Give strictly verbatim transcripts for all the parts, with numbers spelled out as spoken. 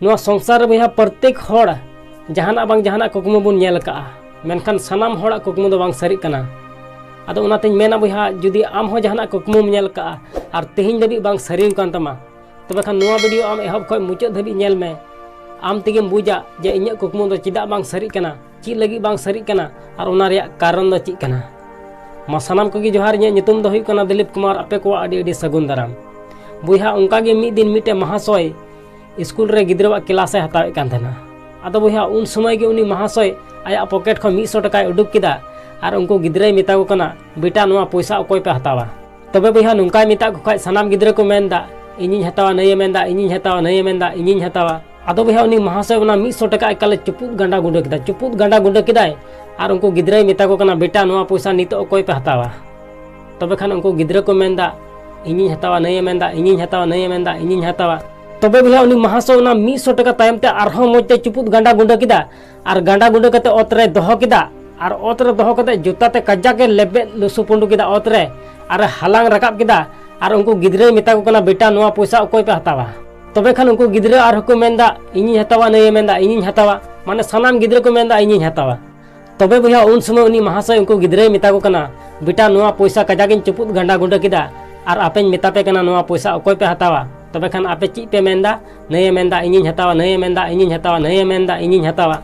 ᱱᱚᱣᱟ ᱥᱚᱝᱥᱟᱨ ᱨᱮ ᱵᱚᱭᱦᱟ, ᱯᱨᱚᱛᱮᱠ ᱦᱚᱲ ᱡᱟᱦᱟᱱᱟᱜ ᱵᱟᱝ ᱡᱟᱦᱟᱱᱟᱜ ᱠᱩᱠᱢᱩ ᱵᱚᱱ ᱧᱮᱞ ᱠᱟᱜᱼᱟ, ᱢᱮᱱᱠᱷᱟᱱ ᱥᱟᱱᱟᱢ ᱦᱚᱲᱟᱜ ᱠᱩᱠᱢᱩ ᱫᱚ ᱵᱟᱝ ᱥᱟᱹᱨᱤᱜ ᱠᱟᱱᱟ᱾ ᱟᱫᱚ ᱚᱱᱟᱛᱤᱧ ᱢᱮᱱᱟ ᱵᱚᱭᱦᱟ, ᱡᱩᱫᱤ ᱟᱢ ᱦᱚᱸ ᱡᱟᱦᱟᱱᱟᱜ ᱠᱩᱠᱢᱩᱢ ᱧᱮᱞ ᱠᱟᱜᱼᱟ ᱟᱨ ᱛᱮᱦᱮᱧ ᱫᱷᱟᱹᱵᱤᱡ ᱵᱟᱝ ᱥᱟᱹᱨᱤ ᱟᱠᱟᱱ ᱛᱟᱢᱟ, ᱛᱚᱵᱮ ᱠᱷᱟᱱ ᱱᱚᱣᱟ ᱵᱷᱤᱰᱤᱭᱳ ᱟᱢ ᱮᱦᱚᱵ ᱠᱷᱚᱱ ᱢᱩᱪᱟᱹᱫ ᱫᱷᱟᱹᱵᱤᱡ ᱧᱮᱞ ᱢᱮ᱾ ᱟᱢ ᱛᱮᱜᱮᱢ ᱵᱩᱡᱟ ᱡᱮ ᱤᱧᱟᱹᱜ ᱠᱩᱠᱢᱩ ᱫᱚ ᱪᱮᱫᱟᱜ ᱵᱟᱝ ᱥᱟᱹᱨᱤᱜ ᱠᱟᱱᱟ, ᱪᱮᱫ ᱞᱟᱹᱜᱤᱫ ᱵᱟᱝ ᱥᱟᱹᱨᱤᱜ ᱠᱟᱱᱟ ᱟᱨ ᱚᱱᱟ ᱨᱮᱭᱟᱜ ᱠᱟᱨᱚᱱ ᱫᱚ ᱪᱮᱫ ᱠᱟᱱᱟ᱾ ᱢᱟ ᱥᱟᱱᱟᱢ ᱠᱚᱜᱮ ᱡᱚᱦᱟᱨ, ᱤᱧᱟᱹᱜ ᱧᱩᱛᱩᱢ ᱫᱚ ᱦᱩᱭᱩᱜ ᱠᱟᱱᱟ ᱫᱤᱞᱤᱯ ᱠᱩᱢᱟᱨ᱾ ᱟᱯᱮ ᱠᱚᱣᱟᱜ ᱟᱹᱰᱤ ᱟᱹᱰᱤ ᱥᱟᱹᱜᱩᱱ ᱫᱟᱨᱟᱢ᱾ ᱵᱚᱭᱦᱟ, ᱚᱱᱠᱟ ᱜᱮ ᱢᱤᱫ ᱫᱤᱱ ᱢᱤᱫᱴᱮᱱ ᱢᱟᱦᱟᱥᱚᱭ ᱥᱠᱩᱞ ᱨᱮ ᱜᱤᱫᱽᱨᱟᱹᱣᱟᱜ ᱠᱮᱞᱟᱥ ᱮ ᱦᱟᱛᱟᱣᱮᱫ ᱠᱟᱱ ᱛᱟᱦᱮᱱᱟ᱾ ᱟᱫᱚ ᱵᱚᱭᱦᱟ, ᱩᱱ ᱥᱚᱢᱚᱭ ᱜᱮ ᱩᱱᱤ ᱢᱟᱦᱟᱥᱚᱭ ᱟᱭᱟᱜ ᱯᱚᱠᱮᱴ ᱠᱷᱚᱱ ᱢᱤᱫ ᱥᱚ ᱴᱟᱠᱟᱭ ᱩᱰᱩᱠ ᱠᱮᱫᱟ ᱟᱨ ᱩᱱᱠᱩ ᱜᱤᱫᱽᱨᱟᱹᱭ ᱢᱮᱛᱟ ᱠᱚ ᱠᱟᱱᱟ, "ᱵᱮᱴᱟ, ᱱᱚᱣᱟ ᱯᱚᱭᱥᱟ ᱚᱠᱚᱭ ᱯᱮ ᱦᱟᱛᱟᱣᱟ?" ᱛᱚᱵᱮ ᱵᱚᱭᱦᱟ, ᱱᱚᱝᱠᱟᱭ ᱢᱮᱛᱟᱜ ᱠᱚ ᱠᱷᱟᱡ ᱥᱟᱱᱟᱢ ᱜᱤᱫᱽᱨᱟᱹ ᱠᱚ ᱢᱮᱱᱫᱟ, "ᱤᱧᱤᱧ ᱦᱟᱛᱟᱣᱟ", ᱱᱟᱹᱭᱮ ᱢᱮᱱᱫᱟ, "ᱤᱧᱤᱧ ᱦᱟᱛᱟᱣᱟ", ᱱᱟᱹᱭᱮ ᱢᱮᱱᱫᱟ, "ᱤᱧᱤᱧ ᱦᱟᱛᱟᱣᱟ᱾" ᱟᱫᱚ ᱵᱚᱭᱦᱟ, ᱩᱱᱤ ᱢᱟᱦᱟᱥᱚᱭ ᱚᱱᱟ ᱢᱤᱫ ᱥᱚ ᱴᱟᱠᱟ ᱮᱠᱟᱞᱮ ᱪᱩᱯᱩᱫ ᱜᱟᱸᱰᱟ ᱜᱩᱸᱰᱟᱹ ᱠᱮᱫᱟ, ᱪᱩᱯᱩᱫ ᱜᱟᱸᱰᱟ ᱜᱩᱸᱰᱟᱹ ᱠᱮᱫᱟᱭ᱾ ᱟᱨ ᱩᱱᱠᱩ ᱜᱤᱫᱽᱨᱟᱹᱭ ᱢᱮᱛᱟ ᱠᱚ ᱠᱟᱱᱟ, "ᱵᱮᱴᱟ, ᱱᱚᱣᱟ ᱯᱚᱭᱥᱟ ᱱᱤᱛᱚᱜ ᱚᱠᱚᱭ ᱯᱮ ᱦᱟᱛᱟᱣᱟ?" ᱛᱚᱵᱮ ᱠᱷᱟᱱ ᱩᱱᱠᱩ ᱜᱤᱫᱽᱨᱟᱹ ᱠᱚ ᱢᱮᱱᱫᱟ, "ᱤᱧᱤᱧ ᱦᱟᱛᱟᱣᱟ", ᱱᱟᱹᱭᱮ ᱢᱮᱱᱫᱟ, "ᱤᱧᱤᱧ ᱦᱟᱛᱟᱣᱟ", ᱱᱟᱹᱭᱮ ᱢᱮᱱᱫᱟ, "ᱤᱧᱤᱧ ᱦᱟᱛᱟᱣᱟ᱾" ᱛᱚᱵᱮ ᱵᱚᱭᱦᱟ, ᱩᱱᱤ ᱢᱟᱦᱟᱥᱚᱭ ᱚᱱᱟ ᱢᱤᱫ ᱥᱚ ᱴᱟᱠᱟ ᱛᱟᱭᱚᱢ ᱛᱮ ᱟᱨᱦᱚᱸ ᱢᱚᱡᱽ ᱛᱮ ᱪᱩᱯᱩᱫ ᱜᱟᱸᱰᱟ ᱜᱩᱸᱰᱟᱹ ᱠᱮᱫᱟ ᱟᱨ ᱜᱟᱸᱰᱟ ᱜᱩᱸᱰᱟᱹ ᱠᱟᱛᱮ ᱚᱛ ᱨᱮ ᱫᱚᱦᱚ ᱠᱮᱫᱟ᱾ ᱟᱨ ᱚᱛ ᱨᱮ ᱫᱚᱦᱚ ᱠᱟᱛᱮ ᱡᱩᱛᱟ ᱛᱮ ᱠᱟᱡᱟᱠ ᱮ ᱞᱮᱵᱮᱫ ᱞᱩᱥᱩ ᱯᱩᱸᱰᱩ ᱠᱮᱫᱟ ᱚᱛ ᱨᱮ, ᱟᱨ ᱮ ᱦᱟᱞᱟᱝ ᱨᱟᱠᱟᱵ ᱠᱮᱫᱟ᱾ ᱟᱨ ᱩᱱᱠᱩ ᱜᱤᱫᱽᱨᱟᱹᱭ ᱢᱮᱛᱟ ᱠᱚ ᱠᱟᱱᱟ, "ᱵᱮᱴᱟ, ᱱᱚᱣᱟ ᱯᱚᱭᱥᱟ ᱚᱠᱚᱭ ᱯᱮ ᱦᱟᱛᱟᱣᱟ?" ᱛᱚᱵᱮ ᱠᱷᱟᱱ ᱩᱱᱠᱩ ᱜᱤᱫᱽᱨᱟᱹ ᱟᱨᱦᱚᱸ ᱠᱚ ᱢᱮᱱᱫᱟ, "ᱤᱧᱤᱧ ᱦᱟᱛᱟᱣᱟ", ᱱᱟᱹᱭᱮ ᱢᱮᱱᱫᱟ, "ᱤᱧᱤᱧ ᱦᱟᱛᱟᱣᱟ", ᱢᱟᱱᱮ ᱥᱟᱱᱟᱢ ᱜᱤᱫᱽᱨᱟᱹ ᱠᱚ ᱢᱮᱱᱫᱟ, "ᱤᱧᱤᱧ ᱦᱟᱛᱟᱣᱟ᱾" ᱛᱚᱵᱮ ᱵᱚᱭᱦᱟ, ᱩᱱ ᱥᱚᱢᱚᱭ ᱩᱱᱤ ᱢᱟᱦᱟᱥᱚᱭ ᱩᱱᱠᱩ ᱜᱤᱫᱽᱨᱟᱹᱭ ᱢᱮᱛᱟ ᱠᱚ ᱠᱟᱱᱟ, "ᱵᱮᱴᱟ, ᱱᱚᱣᱟ ᱯᱚᱭᱥᱟ ᱠᱟᱡᱟᱠ ᱤᱧ ᱪᱩᱯᱩᱫ ᱜᱟᱸᱰᱟ ᱜᱩᱸᱰᱟᱹ ᱠᱮᱫᱟ, ᱟᱨ ᱟᱯᱮᱧ ᱢᱮᱛᱟ ᱯᱮ ᱠᱟᱱᱟ, ᱱᱚᱣᱟ ᱯᱚᱭᱥᱟ ᱚᱠᱚᱭ ᱯᱮ ᱦᱟᱛᱟᱣᱟ?" ᱛᱚᱵᱮ ᱠᱷᱟᱱ ᱟᱯᱮ ᱪᱮᱫ ᱯᱮ ᱢᱮᱱᱫᱟ? ᱱᱟᱹᱭᱮ ᱢᱮᱱᱫᱟ, "ᱤᱧᱤᱧ ᱦᱟᱛᱟᱣᱟ", ᱱᱟᱹᱭᱮ ᱢᱮᱱᱫᱟ, "ᱤᱧᱤᱧ ᱦᱟᱛᱟᱣᱟ", ᱱᱟᱹᱭᱮ ᱢᱮᱱᱫᱟ, "ᱤᱧᱤᱧ ᱦᱟᱛᱟᱣᱟ᱾"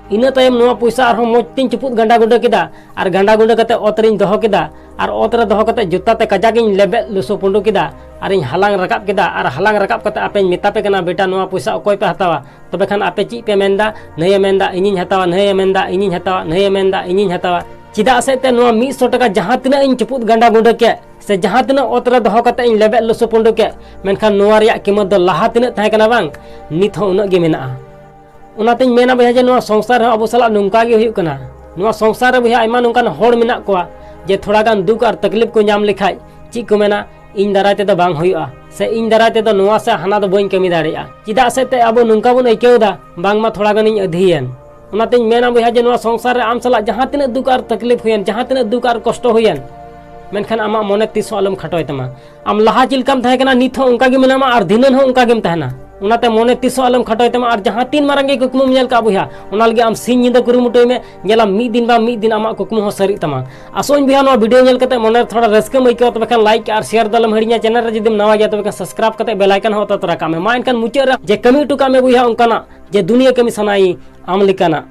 ᱤᱱᱟᱹ ᱛᱟᱭᱚᱢ ᱱᱚᱣᱟ ᱯᱚᱭᱥᱟ ᱟᱨᱦᱚᱸ ᱢᱚᱡᱽ ᱛᱮᱧ ᱪᱩᱯᱩᱫ ᱜᱟᱸᱰᱟ ᱜᱩᱸᱰᱟᱹ ᱠᱮᱫᱟ, ᱟᱨ ᱜᱟᱸᱰᱟ ᱜᱩᱸᱰᱟᱹ ᱠᱟᱛᱮ ᱚᱛ ᱨᱮᱧ ᱫᱚᱦᱚ ᱠᱮᱫᱟ, ᱟᱨ ᱚᱛ ᱨᱮ ᱫᱚᱦᱚ ᱠᱟᱛᱮ ᱡᱩᱛᱟ ᱛᱮ ᱠᱟᱡᱟᱠ ᱤᱧ ᱞᱮᱵᱮᱫ ᱞᱩᱥᱩ ᱯᱩᱸᱰᱩ ᱠᱮᱫᱟ, ᱟᱨᱤᱧ ᱦᱟᱞᱟᱝ ᱨᱟᱠᱟᱵ ᱠᱮᱫᱟ, ᱟᱨ ᱦᱟᱞᱟᱝ ᱨᱟᱠᱟᱵ ᱠᱟᱛᱮ ᱟᱯᱮᱧ ᱢᱮᱛᱟ ᱯᱮ ᱠᱟᱱᱟ, "ᱵᱮᱴᱟ, ᱱᱚᱣᱟ ᱯᱚᱭᱥᱟ ᱚᱠᱚᱭ ᱯᱮ ᱦᱟᱛᱟᱣᱟ?" ᱛᱚᱵᱮ ᱠᱷᱟᱱ ᱟᱯᱮ ᱪᱮᱫ ᱯᱮ ᱢᱮᱱᱫᱟ? ᱱᱟᱹᱭᱮ ᱢᱮᱱᱫᱟ, "ᱤᱧᱤᱧ ᱦᱟᱛᱟᱣᱟ", ᱱᱟᱹᱭᱮ ᱢᱮᱱᱫᱟ, "ᱤᱧᱤᱧ ᱦᱟᱛᱟᱣᱟ", ᱱᱟᱹᱭᱮ ᱢᱮᱱᱫᱟ, "ᱤᱧᱤᱧ ᱦᱟᱛᱟᱣᱟ᱾" ᱪᱮᱫᱟᱜ ᱥᱮ ᱛᱮ ᱱᱚᱣᱟ ᱢᱤᱫ ᱥᱚ ᱴᱟᱠᱟ ᱡᱟᱦᱟᱸ ᱛᱤᱱᱟᱹᱜ ᱤᱧ ᱪᱩᱯᱩᱫ ᱜᱟᱸᱰᱟ ᱜᱩᱸᱰᱟᱹ ᱠᱮᱫ, ᱥᱮ ᱡᱟᱦᱟᱸ ᱛᱤᱱᱟᱹᱜ ᱚᱛ ᱨᱮ ᱫᱚᱦᱚ ᱠᱟᱛᱮ ᱤᱧ ᱞᱮᱵᱮᱫ ᱞᱩᱥᱩ ᱯᱩᱸᱰᱩ ᱠᱮᱫ, ᱢᱮᱱᱠᱷᱟᱱ ᱱᱚᱣᱟ ᱨᱮᱭᱟᱜ ᱠᱤᱢᱚᱛ ᱫᱚ ᱞᱟᱦᱟ ᱛᱤᱱᱟᱹᱜ ᱛᱟᱦᱮᱸ ᱠᱟᱱᱟ ᱵᱟᱝ, ᱱᱤᱛ ᱦᱚᱸ ᱩᱱᱟᱹᱜ ᱜᱮ ᱢᱮᱱᱟᱜᱼᱟ᱾ ᱚᱱᱟᱛᱤᱧ ᱢᱮᱱᱟ ᱵᱚᱭᱦᱟ ᱡᱮ ᱱᱚᱣᱟ ᱥᱚᱝᱥᱟᱨ ᱨᱮᱦᱚᱸ ᱟᱵᱚ ᱥᱟᱞᱟᱜ ᱱᱚᱝᱠᱟ ᱜᱮ ᱦᱩᱭᱩᱜ ᱠᱟᱱᱟ᱾ ᱱᱚᱣᱟ ᱥᱚᱝᱥᱟᱨ ᱨᱮ ᱵᱚᱭᱦᱟ ᱟᱭᱢᱟ ᱱᱚᱝᱠᱟᱱ ᱦᱚᱲ ᱢᱮᱱᱟᱜ ᱠᱚᱣᱟ ᱡᱮ ᱛᱷᱚᱲᱟ ᱜᱟᱱ ᱫᱩᱠ ᱟᱨ ᱛᱟᱠᱞᱤᱯ ᱠᱚ ᱧᱟᱢ ᱞᱮᱠᱷᱟᱡ ᱪᱮᱫ ᱠᱚ ᱢᱮᱱᱟ, "ᱤᱧ ᱫᱟᱨᱟᱭ ᱛᱮᱫᱚ ᱵᱟᱝ ᱦᱩᱭᱩᱜᱼᱟ", ᱥᱮ "ᱤᱧ ᱫᱟᱨᱟᱭ ᱛᱮᱫᱚ ᱱᱚᱣᱟ ᱥᱮ ᱦᱟᱱᱟ ᱫᱚ ᱵᱟᱹᱧ ᱠᱟᱹᱢᱤ ᱫᱟᱲᱮᱭᱟᱜᱼᱟ᱾" ᱪᱮᱫᱟᱜ ᱥᱮ ᱛᱮ ᱟᱵᱚ ᱱᱚᱝᱠᱟ ᱵᱚᱱ ᱟᱹᱭᱠᱟᱹᱣ ᱮᱫᱟ, ᱵᱟᱝᱢᱟ ᱛᱷᱚᱲᱟ ᱜᱟᱱᱤᱧ ᱟᱹᱫᱷᱤᱭᱮᱱ᱾ ᱚᱱᱟᱛᱤᱧ ᱢᱮᱱᱟ ᱵᱚᱭᱦᱟ ᱡᱮ ᱱᱚᱣᱟ ᱥᱚᱝᱥᱟᱨ ᱨᱮ ᱟᱢ ᱥᱟᱞᱟᱜ ᱡᱟᱦᱟᱸ ᱛᱤᱱᱟᱹᱜ ᱫᱩᱠ ᱟᱨ ᱛᱟᱠᱞᱤᱯ ᱦᱩᱭᱮᱱ, ᱡᱟᱦᱟᱸ ᱛᱤᱱᱟᱹᱜ ᱫᱩᱠ ᱟᱨ ᱠᱚᱥᱴᱚ ᱦᱩᱭᱮᱱ, ᱢᱮᱱᱠᱷᱟᱱ ᱟᱢᱟᱜ ᱢᱚᱱᱮ ᱛᱤᱥ ᱦᱚᱸ ᱟᱞᱚᱢ ᱠᱷᱟᱴᱚᱭ ᱛᱟᱢᱟ᱾ ᱟᱢ ᱞᱟᱦᱟ ᱪᱮᱫ ᱞᱮᱠᱟᱢ ᱛᱟᱦᱮᱸ ᱠᱟᱱᱟ, ᱱᱤᱛ ᱦᱚᱸ ᱚᱱᱠᱟ ᱜᱮ ᱢᱮᱱᱟᱢᱟ ᱟᱨ ᱫᱷᱤᱱᱟᱹᱱ ᱦᱚᱸ ᱚᱱᱠᱟ ᱜᱮᱢ ᱛᱟᱦᱮᱱᱟ᱾ ᱚᱱᱟᱛᱮ ᱢᱚᱱᱮ ᱛᱤᱥ ᱦᱚᱸ ᱟᱞᱚᱢ ᱠᱷᱟᱴᱚᱭ ᱛᱟᱢᱟ, ᱟᱨ ᱡᱟᱦᱟᱸ ᱛᱤᱱ ᱢᱟᱨᱟᱝ ᱜᱮ ᱠᱩᱠᱢᱩᱢ ᱧᱮᱞ ᱠᱟᱜ ᱵᱚᱭᱦᱟ, ᱚᱱᱟ ᱞᱟᱹᱜᱤᱫ ᱟᱢ ᱥᱤᱧ ᱧᱤᱫᱟᱹ ᱠᱩᱨᱩᱢᱩᱴᱩᱭ ᱢᱮ᱾ ᱧᱮᱞᱟᱢ ᱢᱤᱫ ᱫᱤᱱ ᱵᱟᱝ ᱢᱤᱫ ᱫᱤᱱ ᱟᱢᱟᱜ ᱠᱩᱠᱢᱩ ᱦᱚᱸ ᱥᱟᱹᱨᱤᱜ ᱛᱟᱢᱟ᱾ ᱟᱥᱚᱜ ᱟᱹᱧ ᱵᱚᱭᱦᱟ, ᱱᱚᱣᱟ video ᱧᱮᱞ ᱠᱟᱛᱮ ᱢᱚᱱᱮ ᱨᱮ ᱛᱷᱚᱲᱟ ᱨᱟᱹᱥᱠᱟᱹᱢ ᱟᱹᱭᱠᱟᱹᱣᱟ, ᱛᱚᱵᱮ ᱠᱷᱟᱱ like ᱟᱨ share ᱫᱚ ᱟᱞᱚᱢ ᱦᱤᱲᱤᱧᱟ᱾ Channel ᱨᱮ ᱡᱩᱫᱤᱢ ᱱᱟᱣᱟ ᱜᱮᱭᱟ, ᱛᱚᱵᱮ ᱠᱷᱟᱱ subscribe ᱠᱟᱛᱮ bell icon ᱦᱚᱸ ᱚᱛᱟ ᱛᱚᱨᱟ ᱠᱟᱜ ᱢᱮ᱾ ᱢᱟ ᱮᱱᱠᱷᱟᱱ ᱢᱩᱪᱟᱹᱫ ᱨᱮ ᱡᱮ ᱠᱟᱹᱢᱤ ᱦᱚᱴᱚ ᱠᱟᱜ ᱢᱮ ᱵᱚᱭᱦᱟ ᱚᱱᱠᱟᱱᱟᱜ ᱡᱮ ᱫᱩᱱᱤᱭᱟᱹ ᱠᱟᱹᱢᱤ ᱥᱟᱱᱟᱭᱤᱧ ᱟᱢ ᱞᱮᱠᱟᱱᱟᱜ᱾